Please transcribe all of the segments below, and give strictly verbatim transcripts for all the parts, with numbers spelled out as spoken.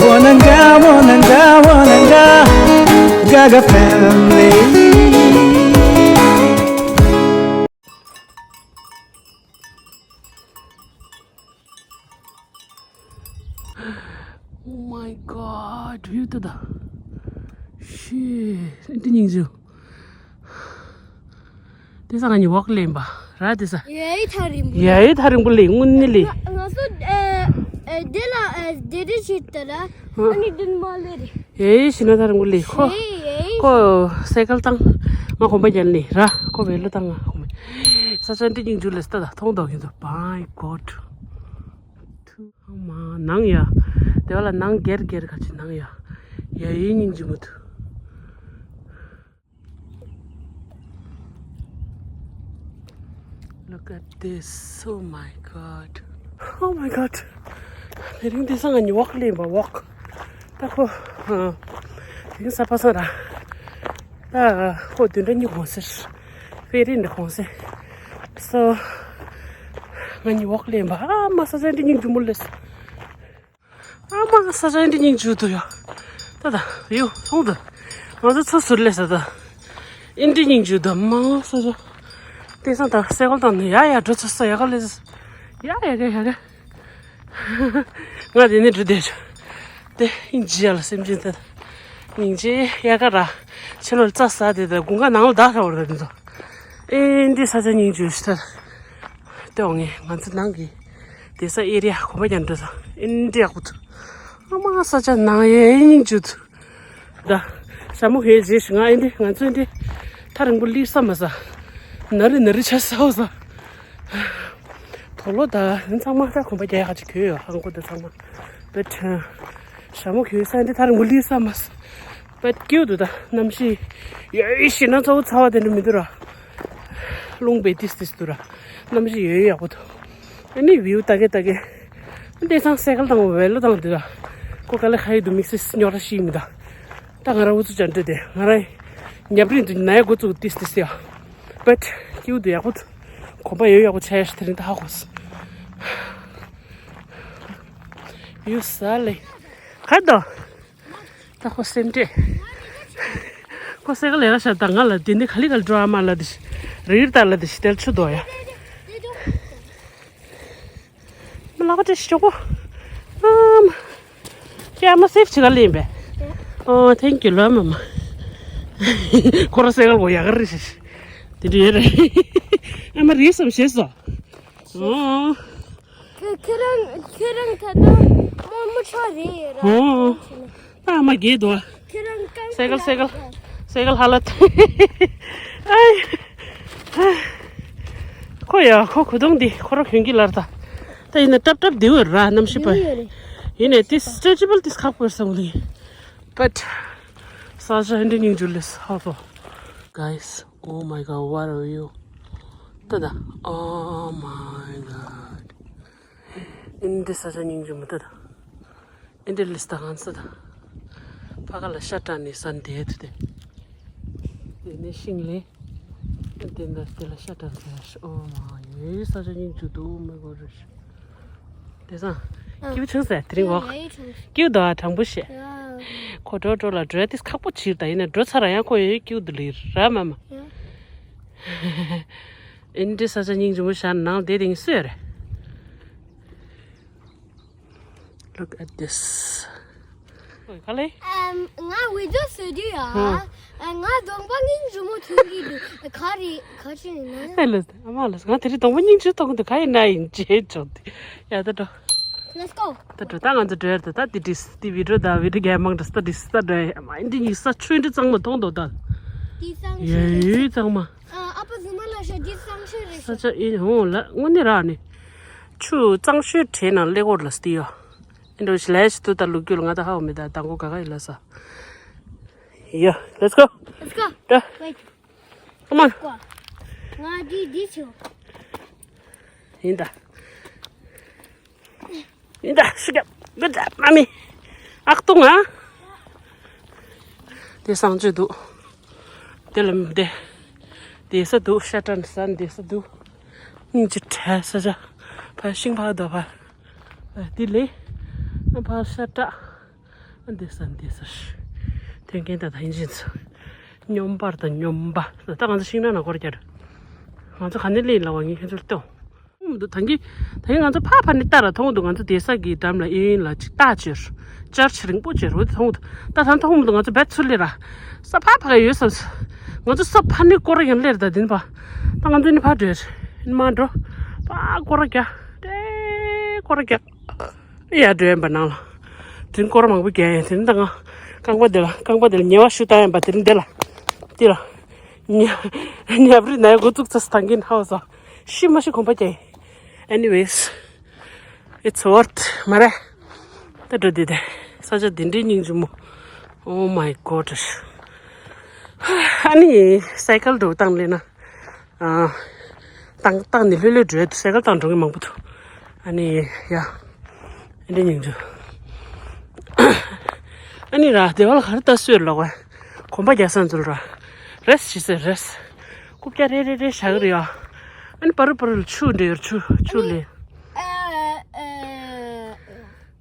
Wananga, wananga, wananga, Gaga family. Oh my god, view tada. Shit, ཨིན་དྲི་སྙིང་རྗེ། དེ་ས་ང་གཉིས་ཝོག་ལེན་པ་ར་དེ་ས། ཡའི་ཐག་རིང་པོ། ཡའི་ཐག་རིང་པོ་ལེན་དངུལ་ནི་ལེན། ང་ཚོ་ཨ་ཨ་དེ་ལ་ཨ་དེ་དེ་ཞིག་ད་ར། ཨ་ནི་དུན་མ་ལེ་རེ། ཡའི་ཤི་ན་ཐག་རིང་པོ་ལེན་ཁོ། ཡའི་ཡའི། ཁོ་སའི་ཀལ་བཏང་། ང་གོམ་པ་རྒྱག་ལེན་ར། ཁོ་བེ་ལོ་བཏང་ང་གོམ་པ། ས་ཆ་ཨིན་དྲི་སྙིང་རྗེ་ལེ་ས་ད་ད་མཐོང་དོག་ཡིན་དོ། My god. མ་ནང་ཡ། དེ་བ་ལ་ནང་སྒེར་སྒེར་ག་ཅི་ནང་ཡ། ཡ་ཡི་སྙིང་རྗེ་མོ་དུ། Look at this. Oh my god. Oh my god. དེ་རིང་དེ་སང་ང་གཉིས་ཝོག་ལེན་པ་ཝོག་ད་ཁོ། ཨ། དེ་རིང་གཟའ་པ་སངས་ར། ད་ཁོ་བདུན་ཕྲག་གཉིས་གོང་ཟེར། ཕེ་རི་འདི་གོང་ཟེར། སོ། ང་གཉིས་ཝོག་ལེན་པ། ཨ་མ་ས་ས་ཨིན་དྲི་སྙིང་རྗེ་མོ་ལེ་ས། ཨ་མ་ས་ཆ་ཨིན་དྲི་སྙིང་རྗེ་དུ་ཡོད། ད་ད་ཡོ་སོང་དུ། ང་ཚོ་ཚོ་ཟུར་ལས་ས་ད། ཨིན་དྲི་སྙིང་རྗེ་དུ་མ་ས་ཆ། དེ་སང་ད་སའི་ཀལ་བཏང་ནས་ཡ་ཡ་འགྲོ་ཚར་ས་ཡ་ག་ལས། ཡ་ཡ་ག་ཡ་ག་ང་དེ་ནས་འགྲོ་བསྡད་ཆོག་དེ་ཨིན་ཇི་ཡ་ལ་སེམས་ཅན་ད། སྙིང་རྗེ་ཡ་ག་ར། ཕྱི་ལོགས་རྩྭ་ཟ་དེ་ད་དགུན་ཁ་ནང་ལ་བདག་ཤ་བར་ད་དེ་ཚོ། ཨིན་དྲི་ས་ཆ་སྙིང་རྗེ་ཞིག་ད། ལྟོས་ངས་ང་ཚོ་ནང་གི་དེ་ས་ཨེ་རི་ཡ་གོམ་པ་རྒྱག་འགྲོ་ས་ཨིན་དྲི་ཡག་པོ་འདུག་ཨ་མ་ས་ཆ་ནང་ཡས་སྙིང་རྗེ་འདུག་ད་ཞྭ་མོ་ཁྱོད་རྗེས་ཤིག་ང་ཨིན་དྲི་ང་ཚོ་ཨིན་དྲི་ཐག་རིང་པོ་སླེབས་ས་མ་ཟ། ན་རི་ན་རི་ཆ་ཟའོ་ཟ། དོ་ལོ་ད་ཚང་མ་ད་གོམ་པ་རྒྱག་ཡག་ཅིག་གྱོད་ཡོད་ཧང་གོ་ད་ཚང་མ། བེ་ཁྲ། ཞྭ་མོ་ཁྱོད་ས་ཨིན་དྲི་ཐག་རིང་པོ་སླེབས་ས་མ་ཟ། བེ་ཁྲ་སྐྱིད་འདུག་ད་གནམ་གཤིས་ཡོད་ཤི་ན་གཙོ་བོ་ཚ་བ་དེ་འདྲ་མི་འདུག་ར། རླུང་བེ་ཏིས་ཏིས་འདུག་ར། གནམ་གཤིས་ཡོད་ཡག་པོ་འདུག་ཨ་ནི་བིའུ་ལྟ་གེ་ལྟ་གེ། དེ་སང་སའི་ཀལ་དང་ཝེ་ལོ་དང་དེ་ལ། ཀོ་ཀ་ལེ་ཁ་ཡི་དུ་དམིགས་བསལ་རྙོག་དྲ་ཞིག་མི་ད། ད་ང་རང་ཨུ་ཚུགས་ཅན་འདྲི་དེ་ང་རང་། ཉབ་རིང་དུ་ན་ཡ་འགོ་བཙུགས་ཏིས་ཏིས་ཡ། བེ་ཁྲ་སྐྱིད་འདུག་ཡག་པོ་འདུག་གོམ་པ་ཡོད་ཡག་པོ་ཆ་ཡ་ཤི་དེ་རིང་ད་ཧ་གོ་སོང་། བིའུ་ས་ལེ། ག་དོ། ད་ཁོ་སེམས་ཁྲལ། ཁོ་སེ་ག་ལས་ཀ་ཤ་ད་ང་ལ་དེ་འདི་ག་ལི་ག་ལི་འགྲོ་ཨ་མ་ལ་དི་ཤི། རིར་ད་ལ་དི་ཤི་དལ་ཆུ་དོ་ཡ། མ་ལག་པ་དྲི་ཤོག་པོ། ཨམ། ཁྱེད་ཨ་མ་སེབ་ཅི་ག་ལེན་པས། ཨོ་ཐེང་ཀྱུ་ལོ་མ་མ། ཁོ་ར་སེ་ག་ལ་གོ་ཡ་ག་རི་ཤི་ཤི། དེ་འདྲ་ཡོད་རེད། ཨ་མ་རི་སམ་ཤེས་སོ། ཨོ། ཁྱེད་ཁྱེད་རང་ཁྱེད་རང་ད་ལྟ་མོ་མོ་ཆོ་རེད་ཡོད་ར། ཨོ། ཨ་མ་རྒྱལ་དོ། ཁྱེད་རང་རྐང་སེ་གལ་སེ་གལ་སེ་གལ་ཧ་ལ་ཐུ། ཨའི། ཁོ་ཡ་ཁོ་གུ་དོང་འདི་ཁོ་ར་གྱོན་གྱི་ལར་ད། ད་ཡིན་ན་ཏབ་ཏབ་དེ་འོད་ར་གནམ་གཤིས་པ། ཡིན་ནས་དེ་སི་ཊེ་ཅི་བལ་དེ་ཁག་པོ་སང་ལི། But ས་ཆ་འདི་སྙིང་རྗེ་ལེ་ས་ཧ་པོ། Guys, oh my god, what are you? ད་ད། Oh my god. ཨིན་དྲི་ས་ཆ་སྙིང་རྗེ་མོ་ད་ད། ཨིན་དྲི་ལི་ས་ད་གང་ས་ད། ཕ་ག་ལ་ཤ་བཀྲ་ནི་ས་འདི་དུ་དེ། དེ་ནས་ཤིང་ལས། དེ་འདྲ་དེ་ལ་ཤ་བཀྲ་ཟེར་ཤ་ཨོ་མ་ཡོད་ས་ཆ་སྙིང་རྗེ་འདུག་མི་གོ་རེ་ཤ། དེ་སང་། ཨ། སྐྱིད་པོ་བྱུང་ཟེར་དེ་རིང་འོག་ཡ་ཡ་བྱུང་། སྐྱིད་པོ་འདུག་ཨ་དྲང་པོ་བཤད། ཡ། ཁོ་འགྲོ་འགྲོ་ལ་འགྲོ་ཡ་དེ་ཁག་པོ་བྱིར་ད་ཡིན་ན་འགྲོ་ཚར་ར་ཡང་ཁོ་ཡོད་སྐྱིད་པོ་འདུག་ལི་ར་མ་མ། ཡ། ཨིན་དྲི་ས་ཆ་སྙིང་རྗེ་མོ་ཤར་ནང་དེ་དེང་སུ་ཡོད་རེད། Look at this. ཨོ་ག་ལེ། ཨམ། ང་བི་ཌི་ཡོ་བཟོ་དུས་ཡ། ཧ། ཨ། ང་གདོང་པ་སྙིང་རྗེ་མོ་ཐོན་གྱི་འདུག་ག་རེ་ག་ཅི་ཡིན་ན། ཨེ་ལེ། ཨ་མ་ལེ། ང་དེ་རིང་གདོང་པ་སྙིང་རྗེ་མཐོང་གི་འདུག་ག་ཡིན་ན་ཡིན་ཅེས་བྱུང་སྟེ། ཡ་ད་འགྲོ། Let's go. ད་འགྲོ་ད་ང་ཚོ་འགྲོ་ཡ་ད་ད་དེ་དྲིས་དེ་བི་ཌི་ཡོ་ད་བི་ཌི་ཡོ་རྒྱ་མང་དྲིས་ད་དྲིས་ད་འགྲོ་ཡ་མ་ཡིན་དེ་ཉིས་ས་ཆུ་འདི་གཙང་མ་མཐོང་འདུག་ད། དེ་གཙང་ཡ་ཡུལ་གཙང་མ། ཨ་ཨ་ཕ་ཟི་མ་ལ་ཤ་འདི་གཙང་ཤོས་རེད་ཤག་ས་ཆ་ཨིན་ཧོ་ལ་དངོས་གནས་རག་ནི། ཆུ་གཙང་ཤོས་བྲེས་ན་ཀླད་ཀོར་ལ་སྟི་ཡོ། ཨིན་འགྲོ་ཞི་ལས་ཞི་དུ་ད་ལུག་རྒྱུ་ལ་ང་ད་ཧའོ་མི་ད་དང་གོ་ག་ག་ཡི་ལ་ས། ཡ། Let's go. Let's go. ད། Wait. Come on. ང་འདི་འདི་ཆུ། ཡིན་ད། ཡིན་ད་ཤི་རྒྱབ། Good job, mommy. ཨག་ཏུང་ཨ། དེ་སང་ཅི་འདུག་དེ་ལ་དེ། དེ་ས་འདུག་ཤ་ཏྲ་ས་འདི་ས་འདུག་སྙིང་རྗེ་བྲལ་ས་ཆ། ཕ་ཤིང་ཕག་དོ་ཕ། དེ་ལས། ཕ་ཤ་ཏྲ། འདི་ས་འདི་ས། ཐོན་མཁན་ད་ད་ཡིན་ཅིན་ཚ། སྙོམས་པར་དང་སྙོམས་པ། ད་ང་ཚོ་ཤིང་ནགས་ན་སྐོར་རྒྱག་ང་ཚོ་ག་ནས་ལེན་ལ་བ་ངས་ཁྱེད་ཚོར་ལྟོས། ཐུང་མི་འདུག་ད་གིན། ད་གིན་ང་ཚོ་ཕ་ཕ་ནས་ལྟ་ར་མཐོང་འདུག་ང་ཚོ་བསྡད་ས་གི་འགྲམ་ལ་ཨེ་ཡིན་ལ་ཅིག་ལྟ་ཅེར། ཅར་ཆ་རིང་པོ་ཅེར་འོ་དེ་མཐོང་འདུག་ད་ད་མཐོང་མི་འདུག་ང་ཚོ་བེད་ཚུར་ལེ་ར། ས་ཕ་ཕ་ག་ཡོད་ས། ང་ཚོ་ས་ཕ་ནས་སྐོར་ཡང་ལེར་ད་དེན་པ། ད་ང་ཚོ་ནི་ཕ་འགྲོ་ཡིན་མ་འགྲོ། པ་སྐོར་རྒྱག་དེ་སྐོར་རྒྱག་ཡ་འགྲོ་ཡིན་པ་ནང་ལ། དེ་སྐོར་མང་པོ་རྒྱག་ཡིན་དེ་ནི་ད་ང་རྐང་པ་དེ་ལ་རྐང་པ་དེ་ལ་ཉེ་བ་ཞུ་བཏང་ཡིན་པ་དེ་ནི་དེ་ལ། དེ་ལ། ཉ་ཉབ་རི་ནའི་འགོ་བཙུགས་ཚར་ཐང་གིན་ཧའོ་སོ། ཤི་མ་ཤི་གོམ་པ་རྒྱག Anyways, it's worth མ་རེད། ད་འགྲོ་དེ་དེ། ས་ཆ་དེ་འདྲའི་སྙིང་རྗེ་མོ། Oh my god. ཨ་ནི་སའི་ཀལ་འགྲོ་བཏང་ལེ་ན། ཨ། བཏང་བཏང་ནི་ལྷོད་ལྷོད་འགྲོ་ཡ་སའི་ཀལ་བཏང་འགྲོ་གི་མང་པོ་འདུག་ཨ་ནི་ཡ། ཨ་འདྲའི་སྙིང་རྗེ། ཨ་ནི་ར་སྡེ་བ་ལ་ག་རེ་ལྟ་སྲོལ་ལོག་ག་གོམ་པ་རྒྱག་ས་འཛུལ་ར། རེས་བྱེད་ས་རེས། རྐུབ་བཀྱག་རེ་རེ་རེ་བཞག་གི་རེད་ཡ། ཨ་ནི་པ་རུ་པ་རུ་ལ་ཆུ་འདྲེ་ཡོད་ཆུ་ཆུ་ལས།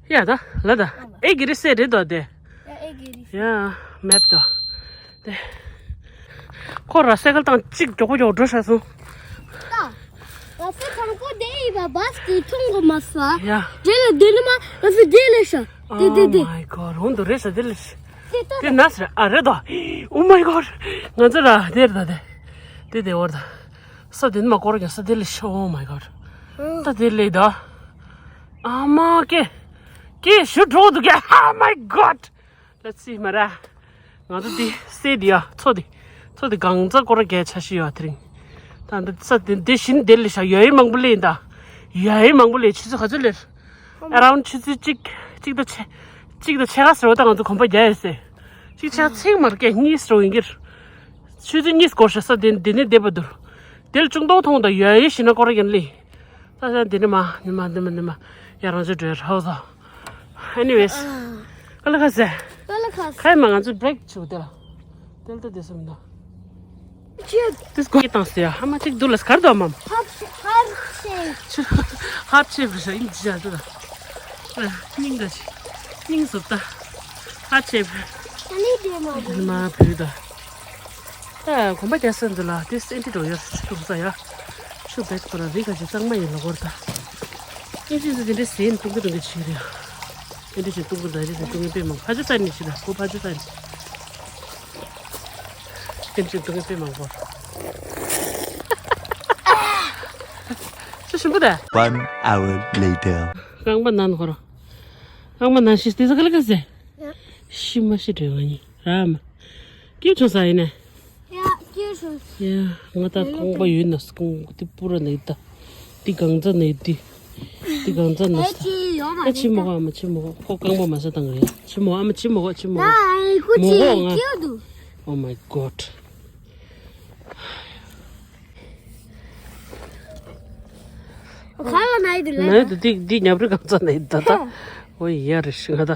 ཡ་ད་ལ་ད་ཨེ་གི་རེ་སེ་རེད་དོ་དེ། ཡ་མེབ་དོ། དེ། ཁོ་ར་སའི་ཀལ་བཏང་གཅིག་མགྱོགས་པོ་མགྱོགས་པོ་འགྲོ་ཤག་སོང་། ད། ང་ཚོ་དང་པོ་དེ་ཡིན་པ་བཱས་དེ་མཐོང་གི་མ་སོང་། ཡ། དེ་ལ་དེ་ནི་མ་ང་ཚོ་དེ་ལས་ཤག་དེ་དེ་དེ། Oh my god. འོང་དུ་རེད་ཤག་དེ་ལས་ཤག་དེ་ད་དེ་ན་ཟེར་ཨ་རེད་དོ། Oh my god. ང་ཚོ་ར་དེ་རེད་ད་དེ། དེ་དེ་འོར་ད། ས་དེ་ནི་མ་སྐོར་ཀྱང་ས་དེ་ལས་ཤག Oh my god. ད་དེ་ལས་ད། ཨ་མ་ཀེ། ཀེ་ཞུ་འགྲོ་འདུག་ཀེ Oh my god. Let's see མ་ར། ང་ཚོ་འདི་སེ་འདི་ཡ་མཚོ་འདི། མཚོ་འདི་གང་ཚ་སྐོར་རྒྱག་ཆ་ཤི་ཡོད་དེ་རིང་། ད་འདི་ས་འདི་འདི་བཞིན་འདི་ལས་ཤ་ཡ་ཡི་མང་པོ་ལས་ཡིན་ད། ཡ་ཡི་མང་པོ་ལས་ཆུ་ཚོད་ག་ཚོད་ལས། Around ཆུ་ཚོད་གཅིག་གཅིག་དང་ཕྱེད་གཅིག་དང་ཕྱེད་ཀ་ཟེར་བ་ད་ང་ཚོ་གོམ་པ་རྒྱག་ཡོད་སེ། གཅིག་ཆ་ཚིག་མར་སྐད་གཉིས་ཟེར་བ་ཡིན་གྱི། ཆུ་ཚོད་གཉིས་སྐོར་ཤ་ས་འདི་འདི་ནས་བསྡད་པ་འདུག་དེ་ལ་ཅུང་སྟོང་མཐོང་ད་ཡ་ཡི་བཞིན་ན་སྐོར་རྒྱག་ལས། ས་ཆ་འདི་ནི་མ་ནི་མ་འདི་མ་འདི་མ་ཡ་རང་ཅི་འགྲོ་ཧའོ་ས། Anyways. ཀ་ལ་ཁ་ཟེ། ཀ་ལ་ཁ་ཟེ། ཁ་ཡི་མ་ང་ཚོ་བྷི་རེག་བྱེད་དེ་ལ། དེ་ལ་ད་དེ་སུ་མི་འདུག་ཅི། དེ་སྐོར་བཏང་སེ་ཡ་ཧ་མ་གཅིག་འདུག་ལ་སྐར་དོ་མམ། ཧར་ཧར་ཆེ། ཧར་ཆེ་བི་ཤ་ཡིན་ཅི་ཡ་དེ་ལ། སྙིང་ག་ཆེ། སྙིང་བཟོ་ལྟ། ཧར་ཆེ་བི། ད་ནི་དེ་མ་བུ། མ་བུ་ད། ད་གོམ་པ་རྒྱག་ས་འདི་ལ་དེ་སེན་ཏི་འགྲོ་ཡོད་ཆུ་འདུག་ས་ཡ། ཆུ་བེད་ཁོ་ར་རི་ཁ་ཅིག་གཙང་མ་ཡིན་ལ་གོར་ད། ཨེ་ཅི་ཟི་དེ་འདྲའི་ཟེན་ཏུང་གི་ཏུང་གི་ཆི་རེད། དེ་འདྲའི་ཆི་ཏུང་གི་ད་རི་ཟི་ཏུང་གི་པེ་མང་ཕ་ཅུ་ས་ནི་ཆི་ད་ཁོ་ཕ་ཅུ་ས་ནི། དེ་འདྲའི་ཏུང་གི་པེ་མང་གོ། ཆུ་ཞིམ་པོ་ད། One hour later. རྐང་པ་ནང་ཁོ་ར། རྐང་པ་ནང་ཤི་དེ་ཟ་ག་ལ་ག་ཟེ། ཤི་མ་ཤི་འདྲེ་བ་ནི་ར་མ། སྐྱིད་བྱུང་ས་ཡིན་ནས། ཡ། སྐྱིད་བྱུང་། ཡ། ང་ད་ཁོང་པ་ཡོད་ན་ཁོང་དེ་པུ་ར་ནས་ད། དེ་གང་ཚ་ནས་དེ། དེ་གང་ཚ་ནས་ད། ཨེ་ཅི་ཡོད་མ་ཨེ་ཅི་རེད་མོ་གོ་ཨ་མ་ཅི་མོ་གོ་ཁོ་རྐང་པ་མ་ཟ་བཏང་གི་རེད་ཡ། ཅི་མོ་ཨ་མ་ཅི་མོ་གོ་ཅི་མོ་གོ་ད་ཨེ་ཁུ་མོ་གོ་ཅི་ང་སྐྱིད་འདུག Oh my god. ཁ་ལ་ནའི་དུ་ལ། ནའི་དུ་འདི་འདི་ཉབ་རི་གང་ཚ་ནའི་ད་ད། ཧ། ཨོ་ཡ་རེ་ཤི་ང་ད།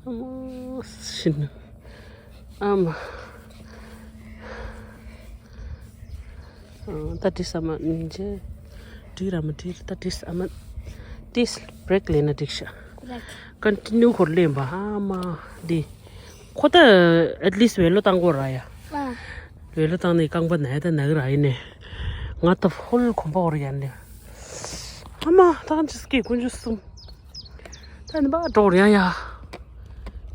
ཨམ་ཤིན། ཨམ། ད་དྲི་ས་མ་ནིན་ཇེ། དྲི་ར་མ་དྲི་ད་དྲི་ས་མ། ཏིས་བྷི་རེག་ལེན་ན་འགྲིག་ཤག་བྷི་རེག་ཀོན་ཊི་ནིའུ་ཁོར་ལེན་པ་ཨ་མ་འདི། ཁོ་ད་at least་བེ་ལོ་བཏང་དགོས་ར་ཡ། ཨ། བེ་ལོ་བཏང་ནས་རྐང་པ་ན་ཡ་ད་ན་གི་ར་ཡིན་ནས། ང་ད་ཧོལ་གོམ་པ་འོར་ཡ་ནས། ཨ་མ་ད་གང་ཅི་སྐད་ཀུན་ཅུ་གསུམ། ད་ནི་པ་འགྲོ་ར་ཡ་ཡ།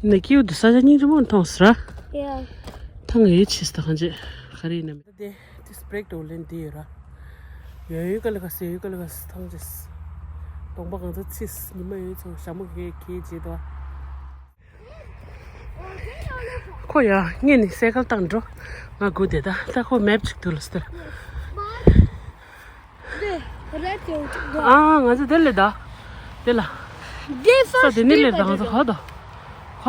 ནས་ཀིའུ་དུ་ས་ཆ་སྙིང་རྗེ་མོ་མཐོང་ས་ར། ཡ། ཐང་ངེ་ཆིས་ད་གང་ཅི་ག་རེ་ཡིན་ནམ། དེ་དེ་སྤྲེག་འགྲོ་ལེན་དེ་ཡོད་ར། ཡ་ཡོད་ག་ལ་ག་སེ་ཡོད་ག་ལ་ག་སེ་ཐང་ཅིས། གདོང་པ་གང་ཚ་ཚིས་ཉི་མ་ཡོད་ཚོ་ཞྭ་མོ་གེ་གེ་བྱེད་དོ། ཁོ་ཡ་ངས་ནི་སའི་ཀལ་བཏང་འགྲོ། ང་སྒུག་བསྡད་ད་ད་ཁོ་མེབ་ཅིག་འདུག་ལ་སྟེར། ཨ་ང་ཚོ་དེ་ལས་ད། དེ་ལ། ས་དེ་ནི་ལས་ད་ང་ཚོ་ག་ད། ག་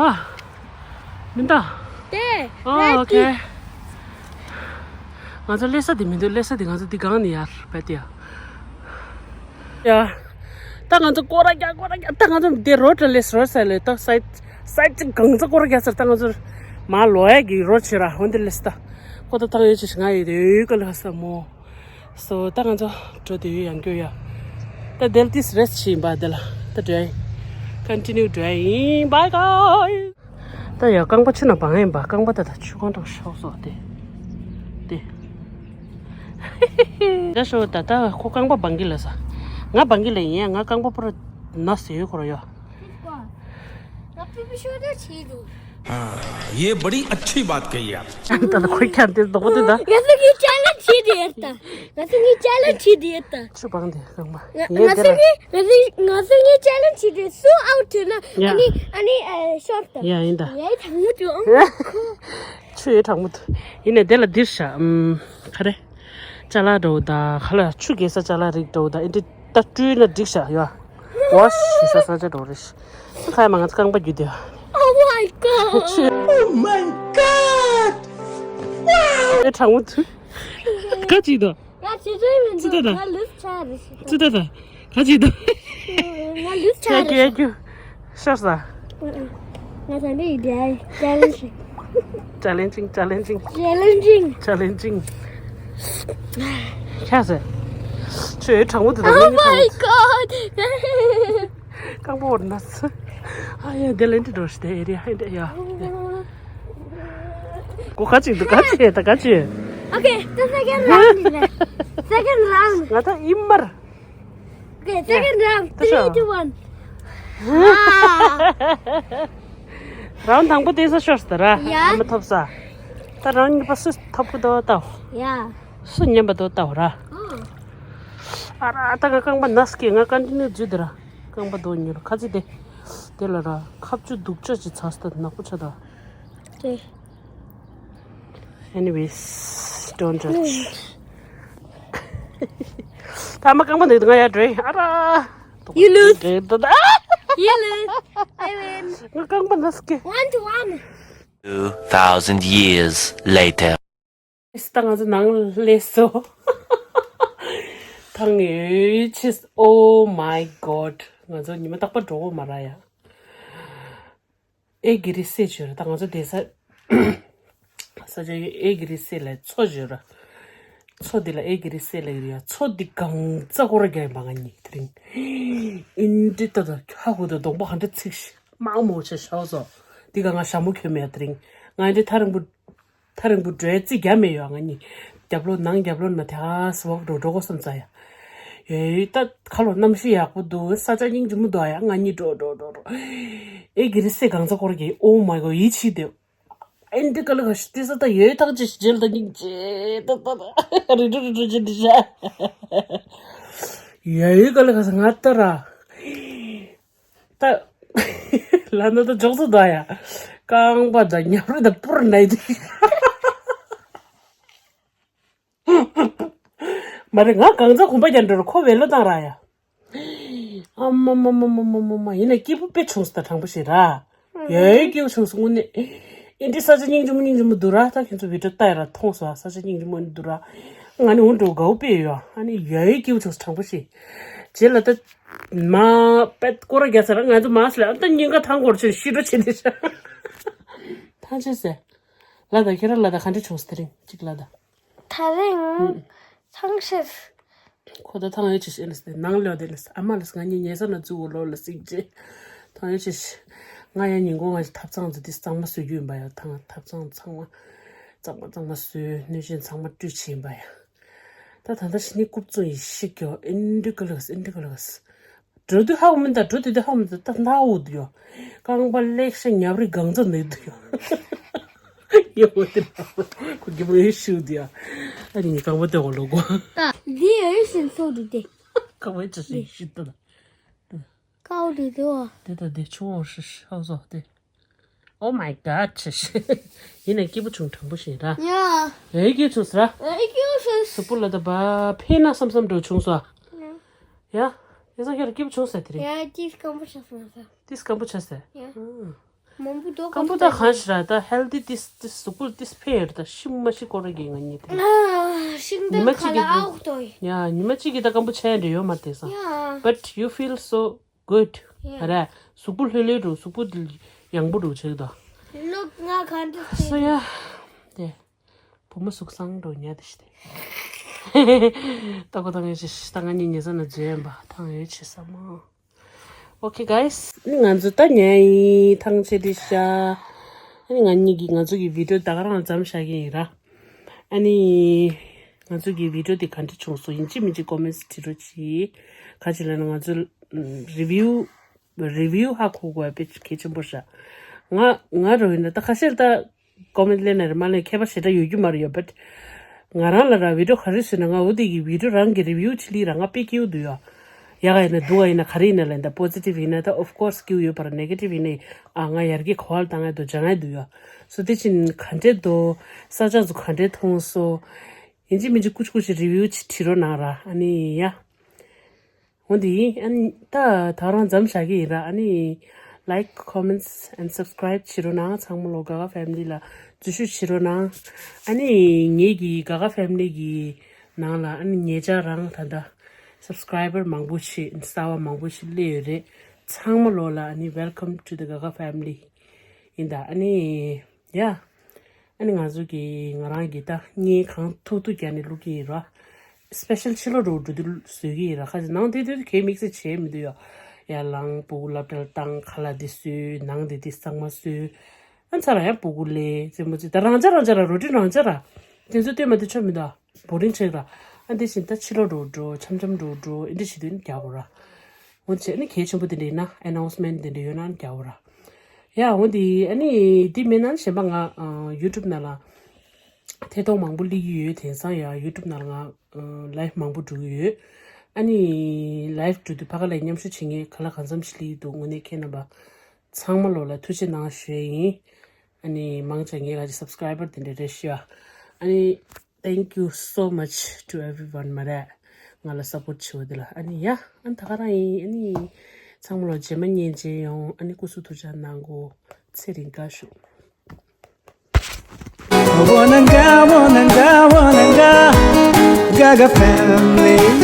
མི་འདའ། དེ། ཨོ་ཨོ་ཁེ། ང་ཚོ་ལས་ས་དེ་མི་འདུག་ལས་ས་དེ་ང་ཚོ་དེ་གང་ནས་ཡར་བས་ཏེ་ཡ། ཡ། ད་ང་ཚོ་སྐོར་ར་རྒྱག་སྐོར་ར་རྒྱག་ད་ང་ཚོ་འདི་རོ་ཏྲ་ལེས་རོ་ས་ལེ་ད་སའི་སའི་ཅིག་གང་ཚོ་སྐོར་ར་རྒྱག་ཚར་ད་ང་ཚོ་མ་ལོ་ཡ་གི་རོ་ཆེ་ར་ཧོན་དེ་ལེས་ད་ཁོ་ད་ཐང་ཡོད་ཆེ་ཞིག་ང་ཡོད་དེ་ཡོད་ག་ལ་ས་མོ། སོ་ད་ང་ཚོ་འགྲོ་དེ་ཡོད་ཡང་སྐྱོ་ཡ། ད་དེལ་ཏིས་རེས་ཆེ་ཡིན་པ་དེ་ལ་ད་འགྲོ་ཡིན། Continue འགྲོ་ཡིན། Bye guys. ད་ཡ་རྐང་པ་ཆུ་ནང་སྦང་ཡིན་པ། རྐང་པ་ད་ད་ཆུ་གང་དྲང་ཤོག་སོ་དེ། དེ། ད་ཤོ་ད་ད་ཁོ་རྐང་པ་སྦང་གི་ལ་ས། ང་སྦང་གི་ལ་ཡིན། ཡ་ང་རྐང་པ་པུ་ར་ན་ཟེར་ཡོད་ཁོ་ར་ཡ། ये बड़ी अच्छी बात कही आप। ད་ད་ཁོ་ཁྱམ་དེ་དོག་པོ་དེ་ད། ང་ཚོ་གི་ཅ་ལན་བྱེད་དེ་ཡོད་ད། ང་ཚོ་གི་ཅ་ལན་བྱེད་དེ་ཡོད་ད། ཆུ་སྦང་དེ་རྐང་པ། ང་ཡ་ང་དེ་ཚོ་ལ་གི་ང་ཚོ་ང་ཚོ་གི་ཅ་ལན་བྱེད་དེ་སུ་ཨའུ་ཊི་ཐོན་ན། ཡ། ཨ་ནི་ཨ་ནི་ཨ་ཤོར་ད། ཡ་ཡིན་ད། ཡའི་དང་མོ་དུ་ཨང་ཁོ། ཆུ་ཡའི་དྲང་མོ་དུ། ཡིན་ནས་དེ་ལ་འདིར་བཞག་ཨམ། ག་རེ། ཅ་ལག་འདྲ་བོ་ད་ག་ལ་ཆུ་རྒྱས་ས་ཅ་ལག་རིགས་འདྲ་བོ་ད་ཨེ་འདྲི་ད་བཀྲུས་ན་འགྲིག་ཤག་ཡ། ཝ་ཤི་ཤ་ས་ཆ་འགྲོ་རེ་ཤི། ཁ་ཡ་མ་ང་ཚོ་རྐང་པ་རྒྱུ་དེ། Oh my god! Oh my god! Wow! ཨེ་དྲང་མོ་དུ། ག་ཅིག་དོ། ང་ཆེ་ཆེ་མིན་ཙི་ད་ད། འདུག་ང་ལུས་ཆགས་རེ་ཤི། ཙི་ད་ད། ག་ཅིག་དོ། ང་ལུས་ཆགས་རེ་ཤི། ཁྱོད་ཁྱོད་ཤོར་ས། ང་ད་ནི་ཡི་ཅ་ལན་ཅིང་། Challenging, challenging. Challenging. Challenging. ཁྱ་ཟེར། ཆུ་ཡོད་དྲང་མོ་དེ་དང་Oh my god! རྐང་པ་བོར་ན་སུ། ཨ་ཡ་དེ་ལན་དེ་འགྲོ་ཤི་དེ་ཨེ་རི་ཧ་འདྲ་ཡ། གོ་ག་ཅིག་འདུག་ག་ཅིག་ད་ག་ཅིག Okay, the second round is there. Second round. ང་ད་ཨིན་མར། Okay, second round. Three, two, one. རའུན་དང་པོ་དེ་ས་ཤོར་སྟ་ར། ཡ། ཨ་མ་ཐོབ་ས། ད་རའུན་གཉིས་པ་སུ་ཐོབ་གི་དོ་ལྟ་བ། ཡ། སུ་ཉན་པ་དོ་ལྟ་བ་ར། ཨ་ར་ད་ང་རྐང་པ་ན་སྐྱེ་ང་ཀན་ཊི་ནིའུ་འཇུ་དེ་ར། རྐང་པ་དོ་ཉོ་ར་ཁ་ཚི་དེ། དེ་ལ་ར་ཁ་བཅུ་སྡུག་ཅག་ཅིག་ཚ་སྟ་ནག་པོ་ཆ་ད། Okay. Anyways, don't judge. ད་མ་རྐང་པ་འདི་ང་ཡ་འདྲེ་ཨ་ར། You lose. འདྲེ་ད་ད། You lose. I win. ང་རྐང་པ་ན་སྐྱེ། One to one. Two thousand years later. ད་ང་ཚོ་ནང་སླེབས་སོ། ཐང་ཡོད་ཆེས། Oh my god. ང་ཚོ་ཉི་མ་རྟག་པར་འགྲོ་གོ་མ་ར་ཡ། ཨེ་གི་རི་སེ་བྱོས་ར། ད་ང་ཚོ་བསྡད་ས་ས་ཆ་ཡོད། ཨེ་གི་རི་སེ་ལ་མཚོ་བྱོས་ར། མཚོ་འདི་ལ་ཨེ་གི་རི་སེ་ལ་ཡོད་ཡ། མཚོ་འདི་གང་ཙ་སྐོར་ར་རྒྱག་ཡིན་པ་ང་གཉིས་དེ་རིང་། ཨིན་འདི་ལྟ་ད་ཁ་ཁུ་ད་གདོང་པ་ག་འདྲ་ཚིག་ཤི་མང་མོ་ཆེ་ཤའོ་སོ། འདི་ག་ང་ཞྭ་མོ་གྱོན་མེད་དེ་རིང་། ང་འདི་ཐག་རིང་པོ་ཐག་རིང་པོ་འགྲོའི་རྩིས་རྒྱག་མེད་ཡོད་ང་གཉིས། རྒྱབ་ལོགས་ནང་རྒྱབ་ལོགས་ནས་དེ་ཧ་སི་ཝོག་འགྲོ་འགྲོ་གོ་བསམ་ཚར་ཡ། ཡོད་ད་ཁ་ལོ་གནམ་གཤིས་ཡག་པོ་འདུག་ས་ཆ་སྙིང་རྗེ་མོ་འདུག་ཡ། ང་གཉིས་འགྲོ་འགྲོ་འགྲོ་འགྲོ། ཨེ་གི་རི་སེ་གང་ཚ་སྐོར་གི། Oh my god. ཡིད་ཆེས་དེ། ཨེ་འདི་ག་ལ་ག་ཤི་ཏི་ས་ད་ཡོད་ཐག་ཅིག་ཤི་རྗེས་ལ་ད་སྙིང་རྗེ་ད་ད་ད་རི་རུ་རི་རུ་ཅི་འདི་ཤ། ཡོད་ག་ལ་ག་ས་ང་ད་ར། ད། ལ་ན་ད་འཇོག་ཚོ་ད་ཡ། རྐང་པ་ད་ཉབ་རུ་ད་པུར་ནའི་དུ། མ་རེད་ང་གང་ཚ་གོམ་པ་རྒྱག་འགྲོ་རུ་ཁོ་བེ་ལོ་བཏང་ར་ཡ། ཨ་མ་མ་མ་མ་མ་མ་མ་ཡིན་ན་སྐྱིད་པོ་དཔེ་བྱུང་སོང་ད་དྲང་པོ་ཞིག་ར། ཡོད་སྐྱིད་པོ་བྱུང་སོང་དངོས་གནས། ཨིན་འདྲི་ས་ཆ་སྙིང་རྗེ་མོ་སྙིང་རྗེ་མོ་འདུག་ར། ད་ཁྱེད་ཚོ་བི་ཌིའོ་ལྟ་ཡ་ར་མཐོང་སོང་ས་ཆ་སྙིང་རྗེ་མོ་འདུག་ར། ང་ནི་འུ་འགྲོ་དགའ་བོ་དཔེ་ཡོད་ཨ་ནི་ཡོད་སྐྱིད་པོ་བྱུང་སོང་དྲང་པོ་ཞིག་རྗེས་ལ་ད། མ་པད་སྐོར་ར་རྒྱག་ཚར་ར་ང་ཚོ་མ་སླེབས་ཨ་ད་ཉིན་ག་ཐང་སྐོར་ཆེན་ཤི་འགྲོ་ཆེན་དེ་ཤ། ཐང་ཆེན་ཟེར། ལ་ད་ཁྱེད་ར་ལ་ད་ག་འདྲ་བྱུང་སོང་དེ་རིང་གཅིག་ལ་ད། ད་རིང་ཐང་ཤེས། ཁོ་ད་ཐང་ཡོད་ཆེ་ཤེས་ལ་སྟེ་ནང་ལོག་དེ་ལ་ཨ་མ་ལ་ང་གཉིས་ཉལ་ས་ན་བཙུགས་ལོག་ལ་སིག་ཅེ། ཐང་ཡོད་ཆེ་ཤེས། ང་ཡང་ཉིན་གུང་ང་ཐབ་ཚང་ཚོ་དེ་གཙང་མ་བཟོ་རྒྱུ་ཡིན་པ་ཡ། ཐང་ཐབ་ཚང་ཚང་མ་གཙང་མ་གཙང་མ་བཟོས་སྣོད་ཆས་ཚང་མ་བཀྲུས་བྱས་ཡིན་པ་ཡ། ད་ད་ལྟ་ཕྱི་ནས་རྐུབ་བཙུགས་ཡིན་ཤི་གྱོ་ཨིན་འདྲི་ག་ལ་ག་ཨིན་འདྲི་ག་ལ་ག་འགྲོ་དུས་ཧ་གོ་མིན་ད་འགྲོ་དུས་དུས་ཧ་གོ་མིན་ད་ད་ན་འུ་དུ་ཡོ། རྐང་པ་ལེགས་ཤ་ཉབ་རི་གང་ཚ་ནི་དུ་ཡོ། ཡོ་དེ་ཁོ་གི་མོ་ཡོ་ཤུ་དུ་ཡ། ཨ་ནི་རྐང་པ་དེ་འོ་ལོ་གོ། ད་འདི་ཡོ་ཤིན་སོ་དུ་དེ། རྐང་པ་ཅི་ཞིག་ཤི་ད། ཀའོ་དེ་དུ། དེ་ད་དེ་ཆུང་འོ་ཤི་ཤི་ཧ་གོ་སོ་དེ། Oh my god ཆི་ཤི། ཡིན་ནས་སྐྱིད་པོ་བྱུང་དྲང་པོ་ཞིག་ར། ཡ། ཨེ་སྐྱིད་བྱུང་ཟེར་ར། ཨེ་སྐྱིད་བྱུང་། སུ་པུ་ལ་ད་བ་ཕེ་ན་བསམ་བསམ་འགྲོ་བྱུང་སོ། ཡ། ཡ། དེ་ཚོ་ཁྱོད་སྐྱིད་པོ་བྱུང་ཟེར་དེ་རེད། ཡ་ཏིས་སྐམ་པོ་ཆགས་སོང་ཟེར། ཏིས་སྐམ་པོ་ཆགས་ཟེར། ཡ། མང་པོ་དོ་སྐམ་པོ་ད་གང་ཞིག་ར་ད་ཧེལ་དི་ཏིས་ཏིས་སུ་པུ་ཏིས་ཕེ་ཡོད་ར་ད་ཤི་མ་ཤི་སྐོར་ར་གི་ང་གཉིས་དེ། ཤིང་ཉི་མ་གཅིག་གི་ཨ་ཨོག་ཏོ་ཡི། ཡ་ཉི་མ་གཅིག་གི་ད་སྐམ་པོ་ཆགས་འདྲ་ཡོད་མ་རེད་དེང་སང་། ཡ། But you feel so good. ཡ། ར། གཟུགས་པོ་ལྷོད་ལྷོད་འགྲོ། གཟུགས་པོ་ཡང་པོ་འགྲོ་བྱེད་ད། ལོག་ང་ག་འདྲ་སོ་ཡ། དེ། བུ་མོ་གཟུགས་བཟང་འགྲོ་ཉལ་དེ་ཤི་དེ། ད་གོ་ཐང་ཡོད་ཆེ་ཤི་ད་ང་གཉིས་ཉལ་ས་ན་མཇལ་ཡིན་པ་ཐང་ཡོད་ཆེ་ས་མོ། Okay guys ནི་ང་ཚོ་ད་ཉལ་ཡིན་ཐང་ཆེ་དེ་ཤ། ཨ་ནི་ང་གཉིས་ཀྱིས་ང་ཚོ་གི་བི་ཌིའོ་ད་ག་རང་མཚམས་བཞག་གི་ཡིན་ར། ཨ་ནི་ང་ཚོ་གི་བི་ཌིའོ་དེ་ག་འདྲ་བྱུང་སོང་ཡིན་གཅིག་མིན་གཅིག་ཀོ་མེན་ཊི་བྲིས་རོགས་གྱིས། ག་ཅི་ལབ་ན་ང་ཚོ་རི་བིའུ་རི་བིའུ་ཧ་གོ་དགོས་པ་དཔེ་གལ་ཆེན་པོ་རེད། ང་ང་རོ་ཡིན་ན་ད་ཁ་ཤས་ད་ཀོ་མེན་ཊི་ལེན་ན་རེ་མ་ལེན་ཁྱད་པར་ཞེ་དྲག་ཡོད་རྒྱུ་མ་རེད་ཡོད་པ། ང་རང་ལ་ར་བི་ཌིའོ་ག་རེ་བཟོས་ན་ང་འོ་དེ་གི་བི་ཌིའོ་རང་གི་རི་བིའུ་ཆི་ལི་རང་ང་དཔེ་སྐྱིད་པོ་འདུག་ཡ། ཡག་ག་ཡིན་ན་སྡུག་ག་ཡིན་ན་ག་རེ་ཡིན་ན་ལ་ཡིན་ད་པོ་ཟི་ཊིབ་ཡིན་ན་ད་ཨོཕ་ཀོ་སི་སྐྱིད་པོ་ཡོད་པ་ར་ནེ་གེ་ཊིབ་ཡིན་ན་ཨ་ང་ཡར་རྒྱས་ག་པར་བཏང་ཡ་འདུག་སྦྱང་ཡ་འདུག་ཡ། སོ་དེ་ཕྱིན་ག་འདྲས་འདུག་ས་ཆ་ཚོ་ག་འདྲས་མཐོང་སོང་། ཡིན་གཅིག་མིན་གཅིག་ཀུ་ཅི་ཀུ་ཅི་རི་བིའུ་ཅིག་བྲིས་རོགས་གནང་ར་ཨ་ནི་ཡ། འོ་འདི་ཨ་ནི་ད་ད་རང་མཚམས་བཞག་གི་ཡིན་ར། ཨ་ནི་like, comments and subscribe བྱེད་རོགས་གནང་། ཚང་མ་ལོ་ག་ག་ཕེ་མི་ལི་ལ་འཛུལ་ཞུགས་བྱེད་རོགས་གནང་། ཨ་ནི་ངེད་ཀྱི་ག་ག་ཕེ་མི་ལི་གི་ནང་ལ་ཨ་ནི་ཉེ་ཆར་རང་ད་ལྟ་སབ་སི་ཀ་རའི་བར་མང་པོ་ཞིག་གསར་པ་མང་པོ་ཞིག་སླེབས་ཡོད་རེད། ཚང་མ་ལོ་ལ་ཨ་ནི་welcome to the Gaga family ཡིན་ད། ཨ་ནི་ཡ། ཨ་ནི་ང་ཚོ་གི་ང་རང་གི་ད་བརྙན་གང་ཐུབ་ཐུབ་རྒྱག་ནས་བླུག་གི་ཡིན་ར། སི་པེ་ཤལ་ཕྱི་ལོགས་འགྲོ་འགྲོ་དུས་བཟོས་ཀྱི་ཡིན་ར། ཁ་ཅིག་ནང་དེ་དུས་གའི་དམིགས་བསལ་བྱས་མི་འདུག་ཡ། ཡར་ལངས་སྤུ་གུ་སློབ་གྲྭར་བཏང་ཁ་ལག་འདི་བཟོས་ནང་དེ་དེ་གཙང་མ་བཟོས། ཨ་ཚ་ར་ཡང་སྤུ་གུ་ལས་རྩེད་མོ་རྩེ་ད་རང་ཅག་རང་ཅག་ར་རོ་ཊིན་རང་ཅག་ར། དེ་ཚོ་སྟོན་མ་དེ་ཆོ་མི་འདུག་བོ་རིང་ཆེ་ར། ཨ་འདི་བཞིན་ད་ཕྱི་ལོགས་འགྲོ་འགྲོ་འཆམ་འཆམ་འགྲོ་འགྲོ་ཨེ་འདྲ་བྱེད་དུས་རྒྱག་དགོས་ར། འོ་བྱས་ནི་གལ་ཆེན་པོ་དེ་འདྲ་ཡིན་ན་ཨེ་ནའུན་སི་མེན་ཊི་དེ་འདྲ་ཡོད་ན་རྒྱག་དགོས་ར། ཡ་འོ་འདི་ཨ་ནི་འདི་མིན་ན་གཞན་པ་ང་ཡུ་ཊུབ་ནང་ལ་ཐད་གཏོང་མང་པོ་སླེབས་ཀྱི་ཡོད། དེང་སང་ཡ་ཡུ་ཊུབ་ནང་ལ་ང་ལའེབ་མང་པོ་འགྲོ་གི་ཡོད། ཨ་ནི་ལའེབ་འགྲོ་དུས་ཕ་ག་ལ་མཉམ་ཞུགས་བྱེད་མཁན་ག་ལ་གང་འཚམ་ཞིག་སླེབས་ཀྱི་འདུག་དངོས་གནས་ཁྱེད་རྣམ་པ་ཚང་མ་ལོ་ལ་ཐུགས་རྗེ་གནང་ཞུ་ཡ་ཡིན། ཨ་ནི་མང་ཆེ་ངའི་ག་ཅིག་སབ་སི་ཀ་རའི་བར་དེ་འདྲ་རེད་ཤག་ཨ་ནི། Thank you so much to everyone མ་རེད། ང་ལ་སབ་པོར་ཊི་བྱེད་པ་དེ་ལ་ཨ་ནི་ཡ། ཨ་ནི་ད་ག་རང་ཡིན། ཨ་ནི་ཚང་མ་ལོ་རྗེས་མ་བརྙན་མཇལ་ཡོང་། ཨ་ནི་སྐུ་གཟུགས་ཐུགས་ཅག་གནང་གོ་ཚེ་རིང་དགའ་ཤོག Wananga, wananga, wananga, Gaga family.